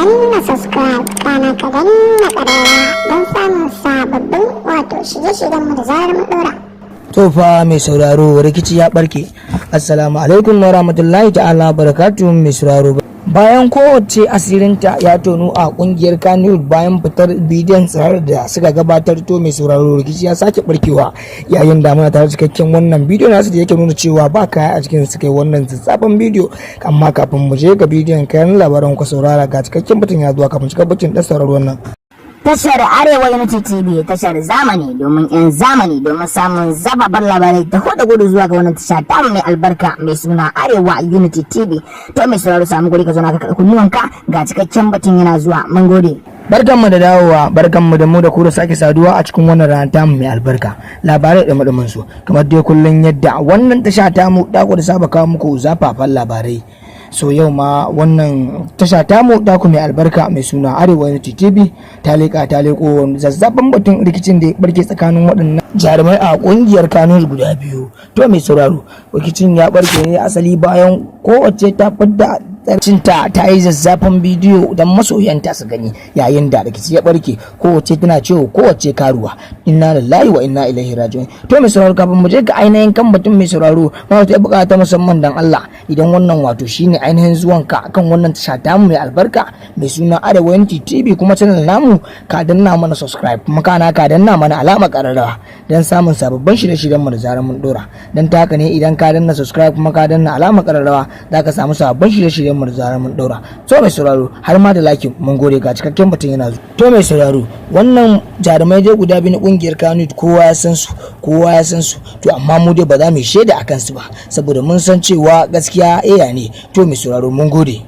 Danna subscribe, kana ka danna ƙararrawa don samun sababbin wato shirye-shiryenmu da zarar mun ɗora. To fa mai sauraro, rikici ya barke. Assalamu alaikum wa rahmatullahi ta'ala barakatuhu, mai sauraro. Bayan kowace asirinta ya tonu a kungiyar Kannywood bayan fitar bidiyon tsirar da suka gabatar, to mai sauraro, rikici ya sake barkewa, yayin da muna tare cikakken wannan bidiyo nasu da yake nuna cewa ba kaya a cikin suka yi wannan zazzafan bidiyo. Amma kafin mu je ga bidiyon, kayan labaran ku saurara, ga cikakken batun ya zuwa. Kafin cikakken batun dan sauraro wannan. Tashar Arewa Unity TV, tashar zamani domin 'yan zamani. Domin samun zababar labarai da da gudu zuwa ga wannan tasha ta mai albarka mai suna Arewa Unity TV. To mai sauraro, samu guri ka zauna ka kunnuwanka, ga cikakken batun yana zuwa. Mun gode. Barkanmu da dawowa, barkanmu da mu da ku da sake saduwa a cikin wannan rana tamu mai albarka. Labarai da madumin su, kamar dai kullun yadda wannan tasha tamu da ku da saba kawo muku zafafan labarai. So yau ma wannan tasha tamu daku mai albarka mai suna Arewa Unity TV ta leƙa, ta leƙo zazzafan batun rikicin da ya barke tsakanin waɗannan jarumai a ƙungiyar Kano guda biyu. To mai sauraro, rikicin ya barke ne asali bayan kowace ta fidda cinta, ta yi zazzafan bidiyo don masoyanta su gani, yayin da rikici ya barke, kowace tana cewa kowace karuwa. Inna lillahi wa inna ilaihi raji'un. To mai sauraro, kafin mu je ga ainihin kan batun, mai sauraro, ma wata bukata musamman, dan Allah, idan wannan wato shine ainihin zuwan ka kan wannan tasha tamu mai albarka mai suna Arewa Unity TV kuma channel namu, ka danna mana subscribe, kuma kana ka danna mana alama kararrawa don samun sababbin shirye-shiryen mu da zarar mun dora. Dan ta haka ne, idan ka danna subscribe kuma ka danna alama kararrawa, za ka samu sababbin shirye-shiryen mu da zarar mun daura. To mai sauraro, har ma da like. Mun gode, ga cikakken batun yana zuwa. To mai sauraro, wannan jarumai dai guda biyu na kungiyar Kano, kowa ya san su, kowa ya san su. To amma mu dai ba za mu shaida akan su ba, saboda mun san cewa gaskiya eya ne. To mai sauraro, mun gode.